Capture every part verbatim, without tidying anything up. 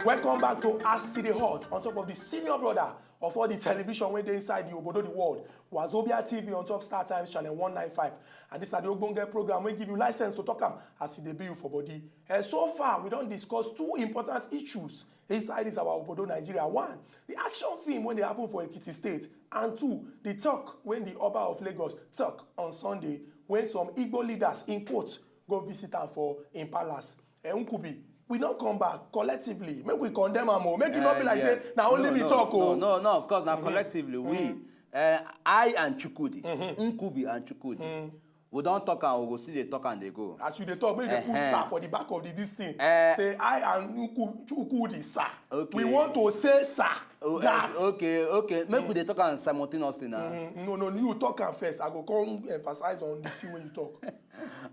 Welcome back to As E Dey Hot on top of the senior brother of all the television wey dey inside the obodo the world, Wazobia T V on top Star Times channel one nine five. And this na the ogbonge program wey give you license to talk am as e dey be you for body. And so far, we don discuss two important issues inside this our obodo Nigeria. One, the action film wey dey happen for Ekiti State, and two, the talk wey the Oba of Lagos talk on Sunday when some Igbo leaders, in quote, go visit am for im palace. Eh, Nkubi, we don come back collectively. Make we condemn am o. Make e no be Eh, like yes. say na only No, me no, talk o. No, no, no, of course, na collectively. We, eh, I and Chukwudi, Nkubi and Chukwudi, we don talk am, we go still dey talk am dey go. As you dey talk, make you dey put Ehen. sir for the back of the this thing. Eh. Say, "I and Nku-, Chukwudi, sir." Okay. We want to say, "Sir." Oh, eh, That. okay, okay. Make we dey talk am simultaneously now. Mm, no, no, you talk am first. I go come emphasize on the thing wey you talk.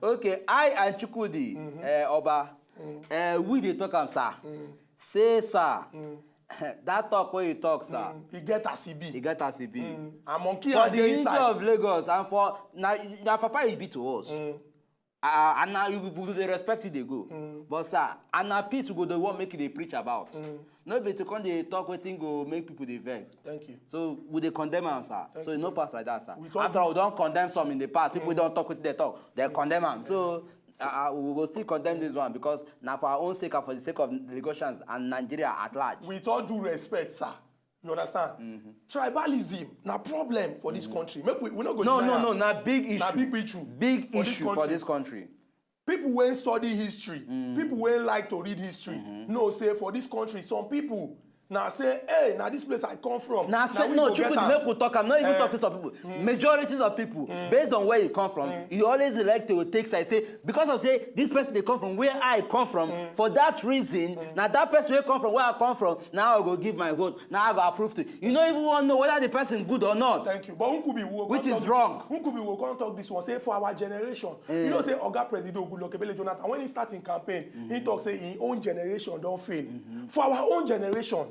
Okay, I and Chukwudi, eh, Oba, eh, we dey talk am, sir. Say, sir. That talk wey you talk, sir. Mm, e get as e be. E get as e be. Mm. And monkey For and the dey history inside. of Lagos and for na na papa e be to us. Ah, and now you go dey respect you dey go. But sir, and na peace we go dey wan make you dey preach about. No be to come dey talk wetin go make people dey vex. Thank you. So we dey condemn am, sir. Thank So e you. no pass like that, sir. We talk After all, we don condemn some in the past. People don talk wetin dem talk. Dem condemn am. So uh, uh, we go still condemn this one because na for our own sake and for the sake of Lagosians and Nigeria at large. With all due respect, sir, you understand? Tribalism na problem for this country. Make we, we no go No, deny no, am. no, na big issue. Na big issue Big for this issue for country. this country. People wey study history, people wey like to read history, know say for this country, some people na say, "Hey, na this place I come from." Na Na say we no, go get Chukwudi, am. make we talk am. No even Eh. talk say some people. Majorities of people, based on where you come from, you always like to take side. Say because of say this person dey come from where I come from. For that reason, na that person wey come from where I come from, now I go give my vote. Now I go approve to. You no even wan know whether the person good or not. Thank you. But Nkubi will Which come is talk wrong. This, Nkubi will come talk this one. Say for our generation, you know say Oga Presido Goodluck Ebele Jonathan, when he start in campaign, he talk say his own generation don fail. For our own generation,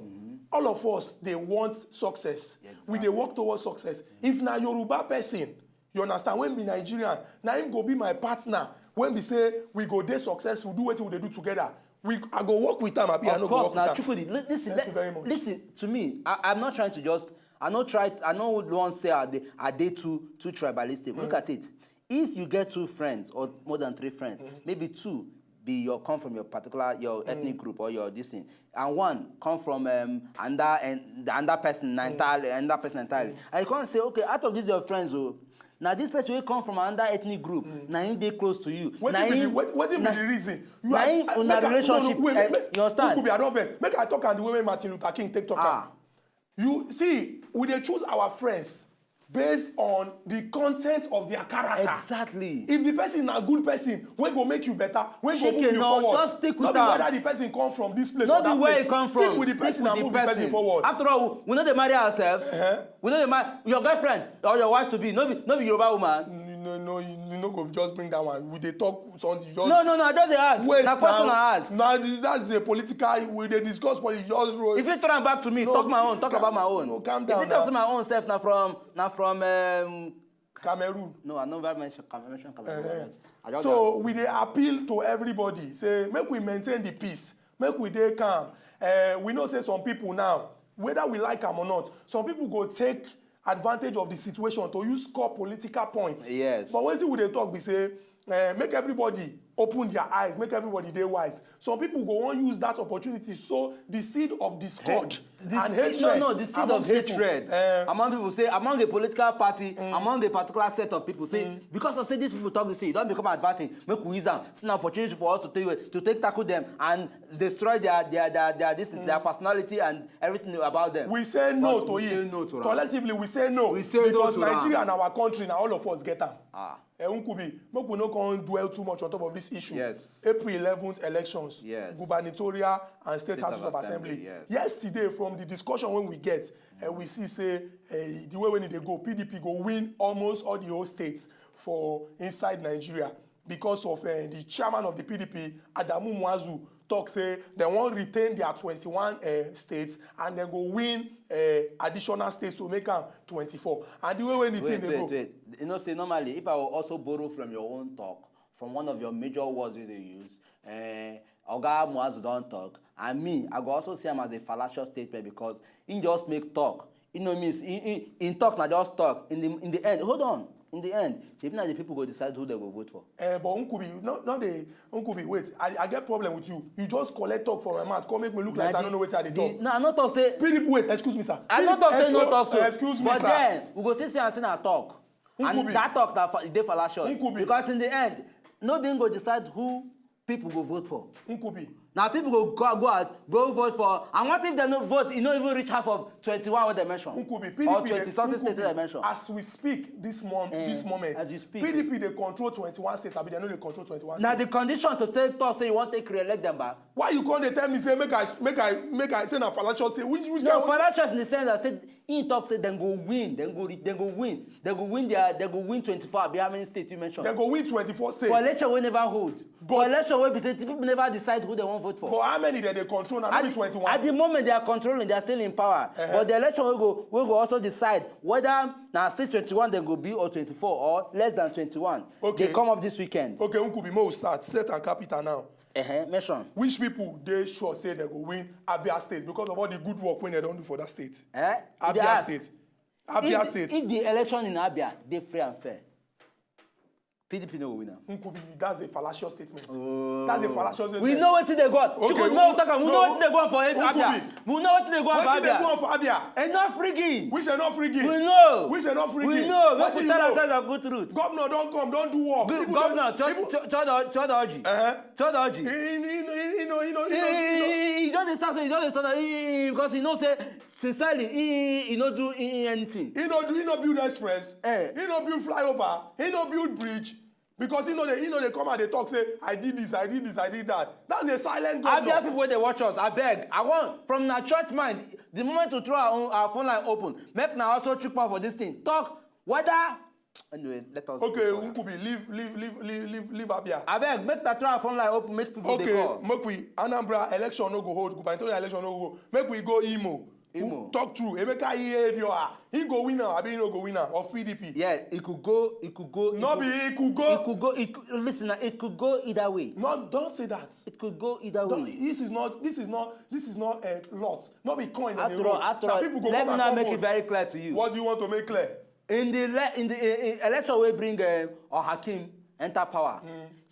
all of us dey want success. We dey work towards success. If na Yoruba person, you understand, when be Nigerian, na him go be my partner. When we say we go dey successful, do wetin we dey do together. We, I go work with am, abi I Of no go course, work now with am. Chukwudi, li- listen, Thank you let- very much. listen to me. I, I'm not trying to just. I no try. I no wan say I dey. I dey too too tribalistic. Look at it. If you get two friends or more than three friends, maybe two be your come from your particular your ethnic group or your this thing, and one come from um, another and the another person entirely, another person entirely, and you come say, okay, out of these your friends, oh, now this person will come from another ethnic group. Now he dey close to you. Wetin Now be the him- wetin wetin be now- the reason? You now are him- una make I- no, no, relationship, wait, eh, make- you understand? Nkubi, I don vex. Make I talk am the way wey Martin Luther King take talk am. Ah. You see, we dey choose our friends based on the content of their character. Exactly. If the person na good person, wey go make you better, wey go Shake move it you now, forward. just stick with Not be am. whether the person come from this place Not or be that where place. he come Stick from. with the Stick person with and the move the person person. forward. After all, we no dey marry ourselves. Uh-huh. We no dey marry your girlfriend or your wife to be. No be no be Yoruba woman. No, no, you, you no go just bring that one. We dey talk something. Just No, no, no. I just dey ask. Wait Na question now. I ask. Now the- that's the political. We dey discuss politics. Just roll. If you turn am back to me, No, talk my own. Talk ca- about my own. no, calm If down you talk now. to my own self, na from na from um, Cameroon. No, I never mention Cameroon. Mention Cameroon. Eh, eh. I just So we dey appeal to everybody. Say make we maintain the peace. Make we dey calm. Eh, we know say some people now, whether we like am or not, some people go take advantage of the situation to use score political points. Yes. But wetin we dey talk be say, eh, make everybody open their eyes, make everybody dey wise. Some people go wan use that opportunity sow the seed of discord The and seed, hatred no, no, the seed of amongst people. hatred Eh, among people say among a political party, among a particular set of people say because of say these people talk this thing, e don become advantage. Make we use am. It's an opportunity for us to take to take tackle them and destroy their their their their this their personality and everything about them. We say no But to we it. say no to am. Collectively, we say no We say no because to am. Nigeria and our country, na all of us get am. Ah. Eh, Nkubi, make we no come dwell too much on top of this issue. Yes. April eleventh elections, Yes. gubernatorial and state State houses of of assembly. assembly, yes. Yesterday, from the discussion when we get, eh, we see say eh, the way when they go, P D P go win almost all the whole states for inside Nigeria. because of uh, the chairman of the P D P, Adamu Muazu, talk say they wan retain their twenty-one uh, states and then go win uh, additional states to make am twenty-four. And the way when the thing wait dey wait go, wait you know say normally if I will also borrow from your own talk, from one of your major words wey dey use, eh, Oga Muazu don talk, and me I go also see am as a fallacious statement because he just make talk. He no mean he, he, he talk na just talk. In the in the end, hold on, in the end, shebi na the people go decide who they go vote for. uh, but Nkubi, no, no dey, Nkubi, wait, I, I get problem with you. You just collect talk from my mouth, come make me look like say I no know wetin I dey talk. No, I no talk say. P D P, wait, excuse me, sir. I no talk say no Excuse- talk so. Excuse me, But sir. Then we go still see am say na talk. And Nkubi. That talk that fa- dey fallacious. Nkubi. Because in the end, no be him go decide who people go vote for. Nkubi, Na people go go, go out, go vote for. And what if they no vote? E no even reach half of twenty-one wey they mention. Nkubi, P D P, Or dey- twenty something Nkubi, states wey they mention. As we speak this morning, Eh, this moment, as you speak. P D P dey control twenty-one states, abi they no dey control twenty-one Na states. The condition to take talk say you wan take re-elect them back. Why you come dey tell me say make I make I make I say na fallacious thing? Which which No, kind? Fallacious in the sense that say he talk say dem go win, dem go re- dem go win, dem go win their dem go win twenty-four abi how many states you mention. They go win twenty-four states. For election wey never hold. But- For election wey be say people never decide who they wan vote for. But how many that they control now? Not be twenty-one. At the moment they are controlling, they are still in power. Uh-huh. But the election will go will go also decide whether na still twenty-one dem go be or twenty-four or less than twenty-one. Okay. They come up this weekend. Okay, Nkubi, mo start state and capital now. Uh-huh. Mention. Which people dey sure say they go win Abia State because of all the good work wey they don do for that state? Eh? You dey Abia ask. State. Abia If, State. If the election in Abia dey free and fair, P D P no go win am. Nkubi, that's a fallacious statement. That's a fallacious statement. We know wetin dey go on. Okay, Chukwu we- no talk am. We know no. Wetin dey go on for Abia. Nkubi. We know wetin dey go on for Wetin dey Abia. Go on for Abia? Enough rigging. Which enough rigging? We know. Which enough rigging? We know. Make Wetin we you tell know? Ourselves our good truth. Governor don come, don do work. Go- Even Governor though- Cho- even- Cho- Cho- Cho- Chodoji. Uh-huh. Chodoji. He, he, he, he, no, he, no, he, no, he, He no, he, no. he- he just dey start. He just dey start. He- he- Because he know say sincerely he he- he no do he- he anything. He no do, he no build express. Eh. He no build flyover. He no build bridge. Because he no dey, he no dey come and dey talk say, "I did this, I did this, I did that." That's a silent governor. Abia people wey dey watch us, abeg, I want from na church mind, the moment we throw our, own, our phone line open, make na also chook mouth for this thing. Talk whether anyway, let us Okay, go further. Nkubi, leave, leave, leave, leave, leave, leave Abia. Abeg, make na throw our phone line open, make people dey Okay, call. Make we Anambra election no go hold, gubernatorial election no go hold. Make we go Imo. Imo. Talk true. Emeka Ihedioha. He go win am. Abi he no go win am. Of P D P. Yeah, it could go. It could go. It No could, be he could go. It could go. It could, listen, it could go either way. No, don't say that. It could go either Don't, way. This is not. This is not. This is not a lot. Not be coin. After all, after all, People go let come me and now come make it vote. very clear to you. What do you want to make clear? In the le- in the uh, uh, election wey bring uh, Ohakim enter power,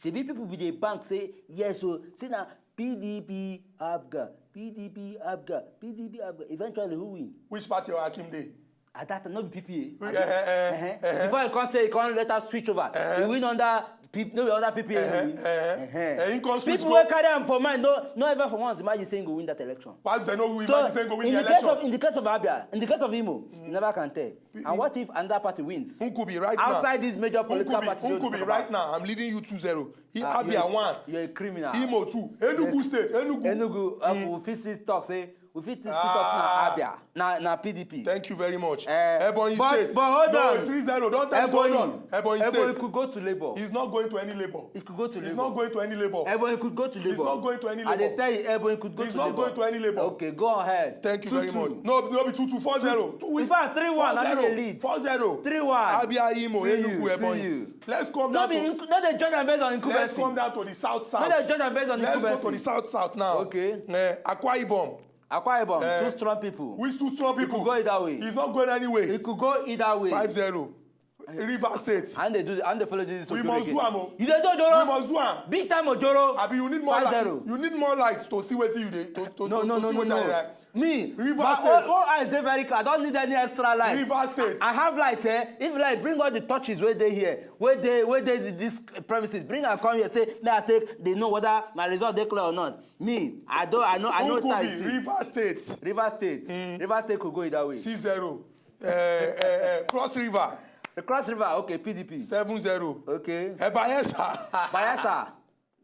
shebi people be dey bank say yes o, say na P D P Abga, P D P Abga, P D P Abga. Eventually, who win? Which party Ohakim dey? At that time, no be P P A. Eh, eh, eh, eh. Before you come say you come later switch over, you win under P- no be under P P A. You win. Eh, he come switch People go. Wey carry am for mind no no ever for once imagine say he go win that election. Why they no win? So Imagine say go win in the the case election. Of in the case of Abia, in the case of Imo, you never can tell. And what if another party wins? Nkubi right now. Outside these major political Nkubi, parties wey we Nkubi talk right about. Now. I'm leading you two zero. He Ah, Abia you're, one. You're a criminal. Imo two. Enugu State. Enugu. Enugu, uh, we fit still talk say we fit still talk say na Abia, na na P D P. Thank you very much. Eh, Ebonyi but- State. but hold No, on. Three zero. Don't tell me to hold on. Ebonyi Ebonyi State. Could go to Labour. He's not going to any Labour. It could go to Labour. He's not going to any Labour. Ebonyi could go to Labour. He's not going to any Labour. I dey tell you, Ebonyi could go He's to not Labour. Going to any Labour. Okay, go ahead. Thank you very much. No, no, be two two four zero. Two In fact, three one, na me dey lead. Four zero. Three one. Abia Imo, See Enugu, you, see Ebonyi. You. Let's come No down be to. Inc- no dey judge am based on incumbency. Let's come down to the south south. No dey judge am based on Let's go incumbency. To the south south now. Okay. Eh, Akwa Ibom. Akwa Ibom, Eh, two strong people. Which two strong people? It could go either way. It's not going anywhere. It could go either way. Five zero. River State. And they do and they follow this. We Ojoro must again. Do am o. You dey do Ojoro. We must do am. Big time Ojoro. Abi you need more light. Five zero. You need more light to see wetin you dey to to No, to no, to no, see no, wetin no. I like. Me, River my State. All, all eyes dey very clear. I don't need any extra light. River State. I have light eh. If light, bring all the torches wey dey here, wey dey wey dey the- this premises. Bring am come here. Say make I take dey know whether my result dey clear or not. Me, I don't. I know. I know. What I Nkubi, see. River State. River State. River State could go either way. Six zero. Eh, eh, eh, Cross River. The Cross River, okay, P D P. Seven zero. Okay. Eh, Bayelsa. Bayelsa.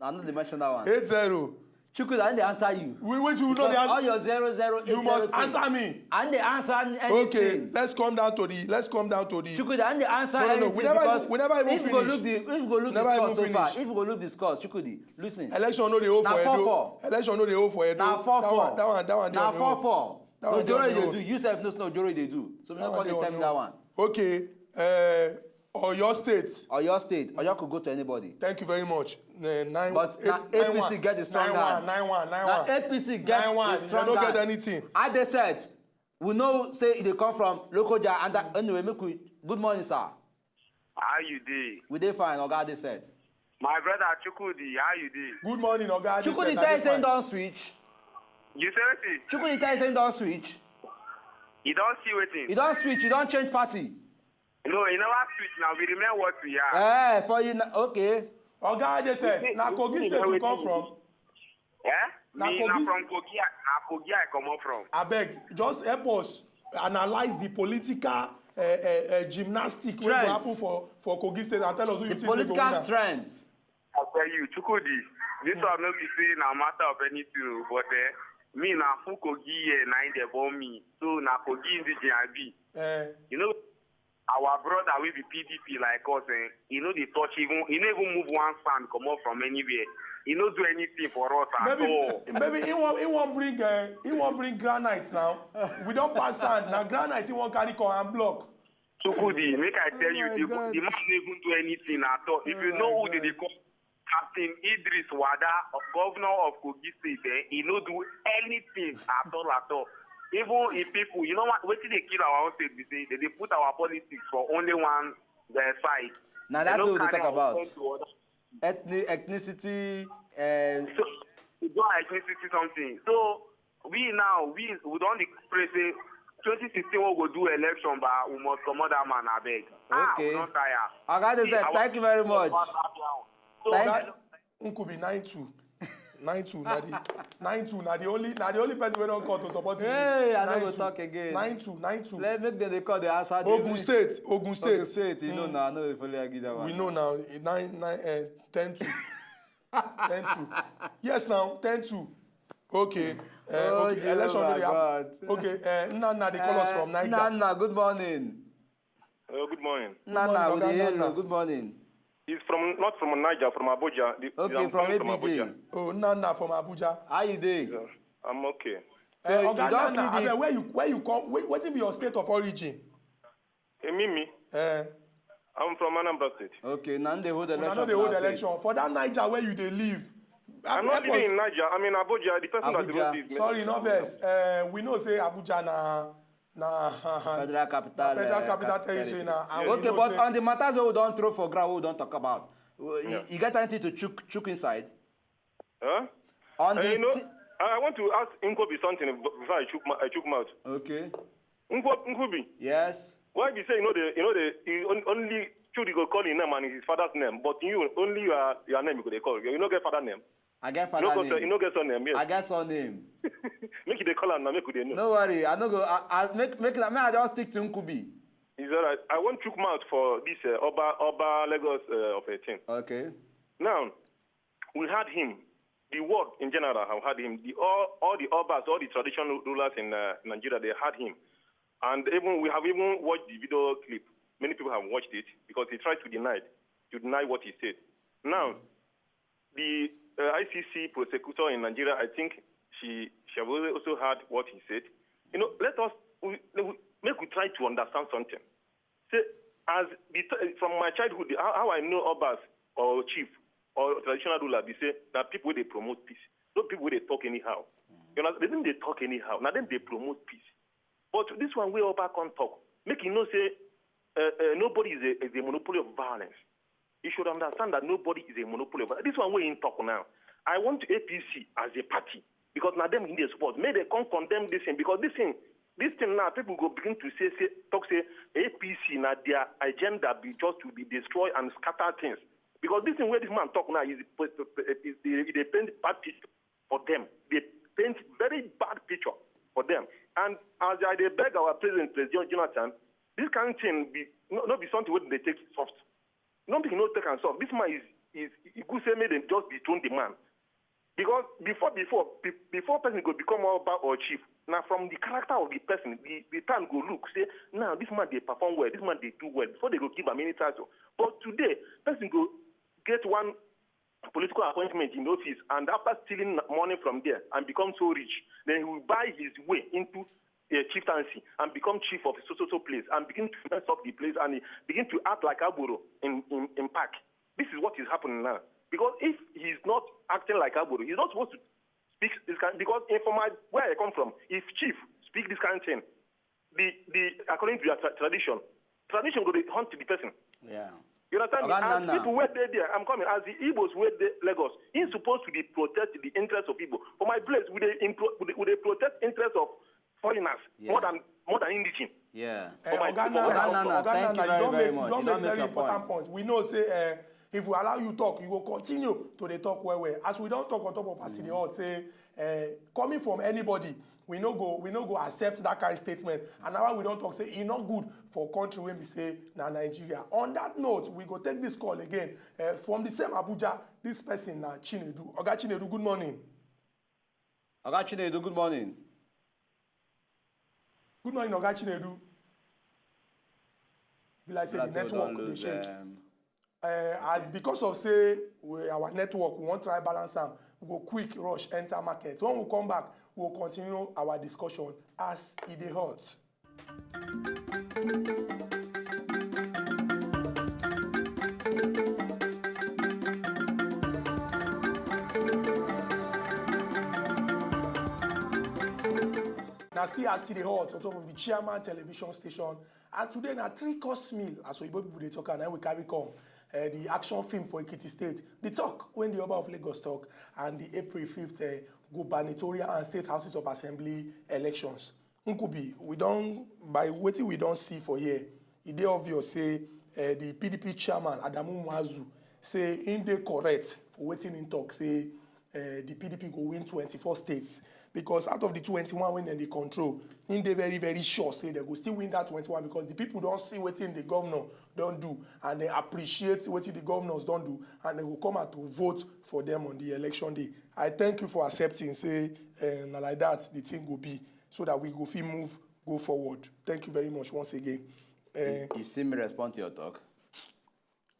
I no dey mention that one. Eight zero. Chukwudi, I dey answer you. We wait you know Because the all answer. Your zero zero eight zero You must thing. Answer me. I dey answer anything. Okay, let's come down to the let's come down to the. Chukwudi, I dey answer No, no, no. Anything We never because even, we never even if you go finish. Look the if you go look the Never score even so far, finish. If you go look the scores, Chukwudi, listen. Election no dey hold Na for four Edo. Four. Election no dey hold for Edo. Na four That four. One, that one, that one. dey Na on four your own. Four. That one Ojoro dey on dey your do. Own. You sef know say Ojoro dey do. So we That no one come dey dey on tell me your that Own. One. Okay. Uh, Oyo State. Oyo State. Oyo could go to anybody. Thank you very much. Uh, nine, But eight, na nine, A P C one. Get the strong Nine, hand. One, nine, one, nine, Na one. A P C get Nine, one. The strong They don't hand. Get anything. I dey said. We know say e dey come from local jar and that, anyway, make we. Good morning, sir. How you dey? We dey fine, Oga dey said. My brother Chukwudi, how you dey? Good morning, Oga. This Chukwudi is tell you say Adefine. He don switch. You say wetin? Chukwudi tell you say He don switch. You don see wetin? He don switch. He don change party. No, he never switch now. We remain what we are. Eh, for you na okay. Oga Adesina, na Kogi State you come from? Eh? Na Me Kogi na State. From Kogi, I- na Kogi I comot from. Abeg, just help us analyze the political uh, uh, uh, gymnastics wey go Strength. Happen for for Kogi State and tell us who you The think go win political am. Strength. I tell you, Chukwudi, this one no be say na matter of anything o, but eh, me na full Kogi here na im dey born me. So na Kogi indigen I be. Eh, You know, our brother wey be P D P like us, eh, he no dey touch even, he no even move one sand comot from anywhere. He no do anything for us at maybe all. Maybe he wan he wan bring uh, he wan bring granite now. We don pass sand, na granite he wan carry come and block. Chukwudi, make I tell Oh you, my the, God. The man no even do anything at all. If Oh you my know who they, God. They call Captain Idris Wada, governor of Kogi State, eh, he no do anything at all at all. Even if people, you know what, wetin dey kill our own state be say they dey put our politics for only one uh, side. Na They that no we dey carry talk our about. own to other. Ethnic ethnicity. Uh, So you don ethnicity something. So we now we we don dey pray say twenty sixteen we go do election, but we must comot that man abeg. Ah, Okay. We don tire. Oga dey See, said, our thank you very much. WhatsApp now. So Thank- I don't- Nkubi nine two. Nine two na the nine two na the only na the only person wey don call to support you. Hey, I no go Nine two. Talk again. Nine two, nine two. Let make them dey call the answer. Ogun State, Ogun State. Ogun State. You know now, I no dey follow you give that one. We know now. Nine nine uh, ten two. Ten two. Yes now, ten two. Okay. Uh, Oh, okay. Election no Jehovah dey happen. God. Okay. Uh, Nna Nna dey call us from Niger. Nna Nna, good morning. Hello, good morning. Nna morning, Nna, we Oga dey hear Nna Nna. you. Good morning. He's from not from Niger, from Abuja. The- Okay, I'm from calling A B J. Abuja. Oh, Nna Nna from Abuja. How you dey? Yeah, I'm okay. Eh, you Oga don Nna Nna, see the- abeg, where you where you come? Wait, wetin be your state of origin? Hey, Mimi, Eh, I'm from Anambra State. Okay, now they hold una election. no dey for hold that state. Election for that Niger where you dey live. I'm Help not living us. In Niger. I'm in Abuja. The person that Abuja. wrote this. Sorry, no vex. Uh, we know say Abuja na na Federal capital. federal uh, capital capital. Territory na. And Okay, we know but say, on the matters wey we don throw for ground, wey we don talk about, uh, you, Yeah. You get anything to chook chook inside? Huh? On Uh, the you know, thi- I want to ask Nkobi something before I chook my, I chook mouth. Okay. Nko- Nkobi, Yes. Why be say you know the you know the you on- only Chudi go call him name and his father's name, but you only your your name you go dey call. You no get father name. I get You no father go say you name. No get surname. Yes. I get surname. Make you dey call am now. Make we dey know. No worry, I no go. I, I make make na me. I just stick to Nkubi. It's alright. I wan chook mouth for this uh, Oba Oba Lagos uh, of eighteen. Okay. Now, we had him. The world in general have had him. The all all the Obas, all the traditional rulers in uh, Nigeria, they had him. And even we have even watched the video clip. Many people have watched it because he tried to deny it, to deny what he said. Now, the uh, I C C prosecutor in Nigeria, I think she she have also heard what he said. You know, let us we, we, make we try to understand something. Say, as the, from my childhood, how, how I know Obas or chief or traditional ruler, they say that people wey dey promote peace, not people wey dey talk anyhow. You know, they don't dey talk anyhow. Now then they promote peace. But this one wey Oba come talk, make you know say uh, uh, nobody is a, is a monopoly of violence. You should understand that nobody is a monopoly of violence. This one wey him talk now, I want A P C as a party because na them in dey support. Make they come condemn this thing because this thing, this thing now, people go begin to say, say talk say A P C na their agenda be just to be destroy and scatter things. Because this thing wey this man talk now is is is dey paint bad picture for them. They paint very bad picture for them. And as I dey beg our president, President Jonathan, this kind of thing be no, no be something wey they take soft. No be no take am soft. This man is is e good say make dem just dethrone the man. Because before, before, be- before person go become Oba or chief, now from the character of the person, the, the town go look, say, "Now this man dey perform well, this man dey do well," before they go give am any title. But today, person go get one political appointment in office, and after stealing money from there and become so rich, then he will buy his way into a chieftaincy and become chief of so so so place and begin to mess up the place and he begin to act like Agboro in, in, in park. This is what is happening now. Because if he's not acting like Agboro, he's not supposed to speak this kind. Because in for my where I come from, if chief speak this kind of thing, the the according to your tra- tradition, tradition go dey hunt the person. Yeah. You understand me? Oga As Nana. People where they there, I'm coming. As the Igbos where they Lagos, he's supposed to be protect the interest of people. For my place, we dey impro- we dey, we dey protect interest of foreigners Yeah. more than more than indigenous. Yeah. Eh, For my- Oga for my- Nana, Oga Nana, Oga thank Nana, you you don very, make much. You don You don make make very your important point. Point. We know say uh, if we allow you talk, you go continue to dey talk well well. As we don talk on top of As E Dey Hot, say uh, coming from anybody, we no go we no go accept that kind of statement. And now we don talk say e no good for country wey be say na Nigeria. On that note, we go take this call again uh, from the same Abuja. This person na Chinedu. Oga Chinedu, good morning. Oga Chinedu, good morning. Good morning, Oga Chinedu. E be like say the Like say we don network dey lose, shake. um, Uh, and because of say we, our network, we wan try balance am. We go quick rush enter market. When we come back, we will continue our discussion As E Dey Hot. Na still As E Dey Hot on top of the Chairman Television Station, and today na three course meal, as Oyibo people dey talk am, na we carry come. Uh, the action film for Ekiti State, the talk when the Oba of Lagos talk, and the April fifth uh, gubernatorial and state houses of assembly elections. Nkubi, we don, by wetin we don see for here, e dey obvious say uh, the P D P chairman Adamu Muazu say im dey correct for wetin im talk, say uh, the P D P go win twenty-four states, because out of the twenty-one wey dem dey control, im dey very very sure say dem go still win that twenty-one, because the people don see wetin the governor don do, and dem appreciate wetin the governors don do, and dem go come out to vote for them on the election day. I thank you for accepting say uh, na like that the thing go be, so that we go fit move go forward. Thank you very much once again. Uh, You see me respond to your talk?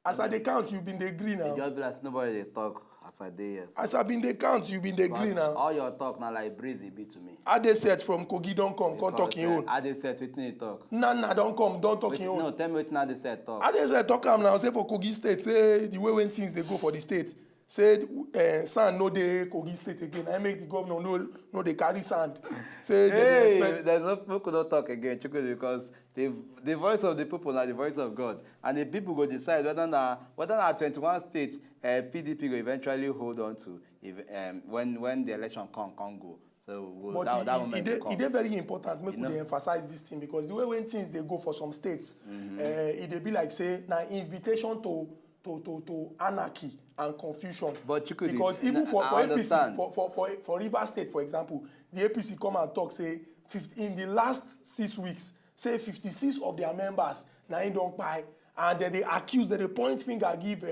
As I dey count, you been dey gree E now. Just be like nobody dey talk as I dey here. So. As I been dey count, you been dey But gree now. All your talk na like breeze e be to me. Adeset from Kogi don come, come talk him own. Adeset, wetin he talk? Nana don come, don talk him No, own. Tell me wetin Adeset talk. Adeset talk am now, say for Kogi State, say the way when things dey go for the state, say uh, sand no dey Kogi State again. I make the governor no no dey carry sand. Say they dey Hey, expect. There's no people don't talk again, Chukwudi, because the the voice of the people are the voice of God, and the people go decide whether na whether na twenty-one states uh, P D P go eventually hold on to if, um, when when the election come come go. So we'll, But that, e, that e, e moment dey will come. E dey very important make we know. Dey emphasize this thing, because the way when things dey go for some states, uh, e dey be like say na invitation to to to to anarchy and confusion. But you could Because you even know, for, I for understand. A P C for, for for for Rivers State, for example, the A P C come and talk say fifty, in the last six weeks, say fifty-six of their members na im don kpai, and then they accuse, then they point finger give uh,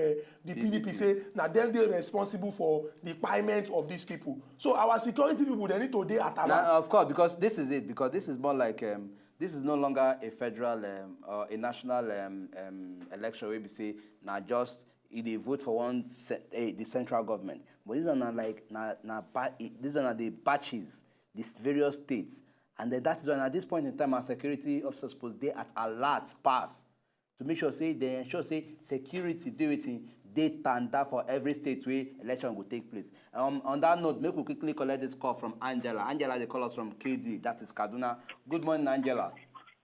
the P D P, say na dem dey responsible for the kpaiment of these people. So our security people, they need to dey at Now, alert. Of course, because this is it. Because this is more like um, this is no longer a federal um, or a national um, um, election where we say now just you dey vote for one se- eh, the central government, but this one are like na na ba- eh, this one are the batches, these various states, and then that is why at this point in time our security officers suppose dey at alert pass to make sure say they ensure say security dey wetin dey tanda for every state wey election go take place. Um, on that note, make we quickly collect this call from Angela. Angela dey call us from K D, that is Kaduna. Good morning, Angela.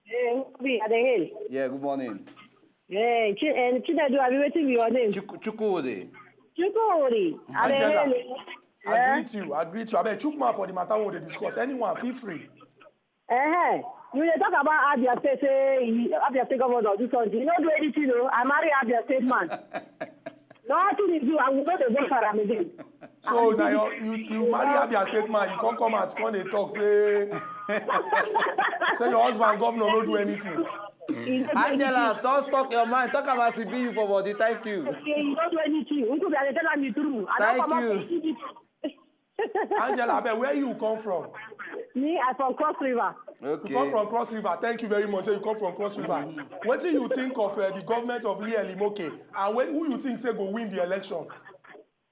Hey, Obi, I dey hail. Yeah, good morning. Hey, Chi- eh, Chinedu, abi wetin be your name? Chuk- Chukwudi. Chukwudi, I dey Angela, hail. I greet you. I greet you. Abeg, chook mouth for the matter we dey discuss. Anyone, feel free. Eh, you dey talk about Abia State, say he- Abia State governor do something. He no do anything, no. I marry Abia State man. Nothing he do, I will not dey vote for am again. So now you, you you marry Abia State man, you come come out, come dey talk say say your husband governor no do anything. He no do Angela, anything. Just talk your mind. Talk about C B U for body. Thank you. He no do anything. Uncle, I dey tell am the truth. I Thank don come out you. for P D P. Angela, abeg, where you come from? Me, I from Cross River. You come from Cross River. Thank you very much. Say you come from Cross River. Wetin you think of uh, the government of Lee Elimoke, and wh- who you think say go win the election?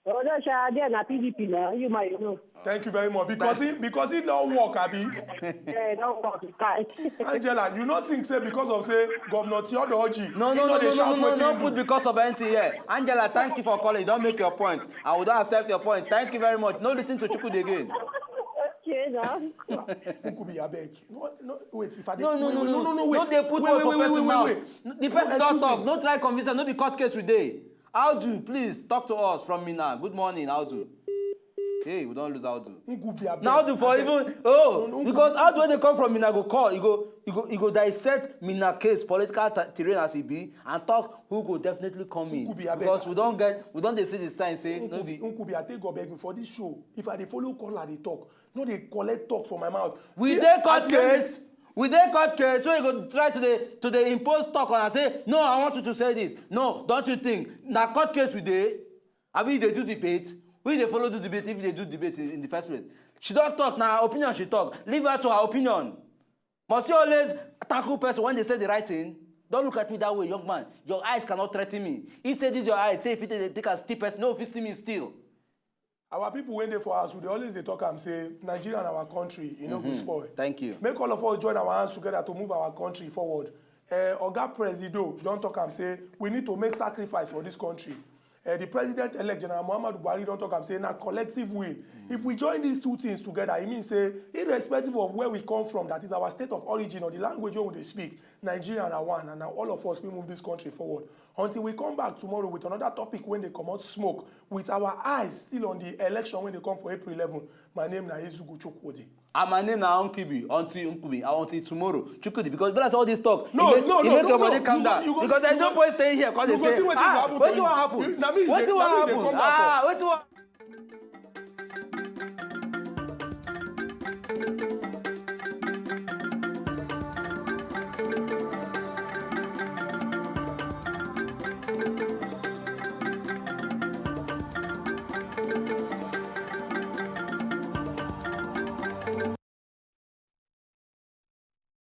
Although Sharadia na P D P now, you might know. Thank you very much. Because he because he don't work, Abi. Yeah, don't work. Fine. Angela, you not think say because of say Governor Theodore Oji, No, he no, no, no, no, shout no, no, wetin no, he put do? Because of anything here. Angela, thank you for calling. You don't make your point. I will not accept your point. Thank you very much. No listen to Chukwudi again. Okay, now. Who could be abeg? No, no, wait. If I No, no, wait, no, wait, no, no, no, no, wait. No, they put wait, word wait, for wait, person wait, mouth. Wait, wait. The person No, don't excuse talk. Me. No try convince am. No be court case we dey. Audu, please talk to us from Mina. Good morning, Audu. Hey, we don't lose Audu. Who could be abeg? Now Audu for Abeg. Even oh No, no, because Audu when they come from Mina go call, you go you go you go dissect Mina case political ter- terrain as e be and talk who go definitely come in Who could be abeg? Because we don't get we don't dey see the sign say no Nkubi, be Nkubi, I take God beg you for this show. If I dey follow call, I dey talk. No dey collect talk for my mouth. We See, dey court as you case. We dey court case. So you go try to dey to dey impose talk on and say, no, I want you to say this. No, don't you think? Na court case we dey. Abi you dey do debate? We dey follow do debate if you dey do debate in, in the first place. She don talk, na her opinion she talk. Leave her to her opinion. Must you always tackle person when they say the right thing? Don't look at me that way, young man. Your eyes cannot threaten me. If say this your eyes, say if you take take am still person, no fit see me still. Our people when they for us, we dey always dey talk am say Nigeria and our country, e no go spoil. Thank you. Make all of us join our hands together to move our country forward. Uh, Oga Presido don talk am say we need to make sacrifice for this country. Uh, the president-elect General Muhammadu Buhari don talk am say na collective will. If we join these two things together, e mean say irrespective of where we come from, that is our state of origin or the language wey we dey speak, Nigeria na one, and na all of us fit move this country forward. Until we come back tomorrow with another topic wey dey comot smoke, with our eyes still on the election wey dey come for April eleven. My name na Ezugu Chukwudi. And my name na Nkubi. Until Nkubi, uh, until tomorrow, Chukwudi. Because when I say all this talk, No, it make, no, it no, make no, your body no. Calm You go, down. You go, Because there's you no go, point staying here. Cause you they go say, see wetin go ah, happen to wetin you. Wan happen? You, na me you Wetin dey, wan na me you dey happen? Come back for. Ah, wetin wan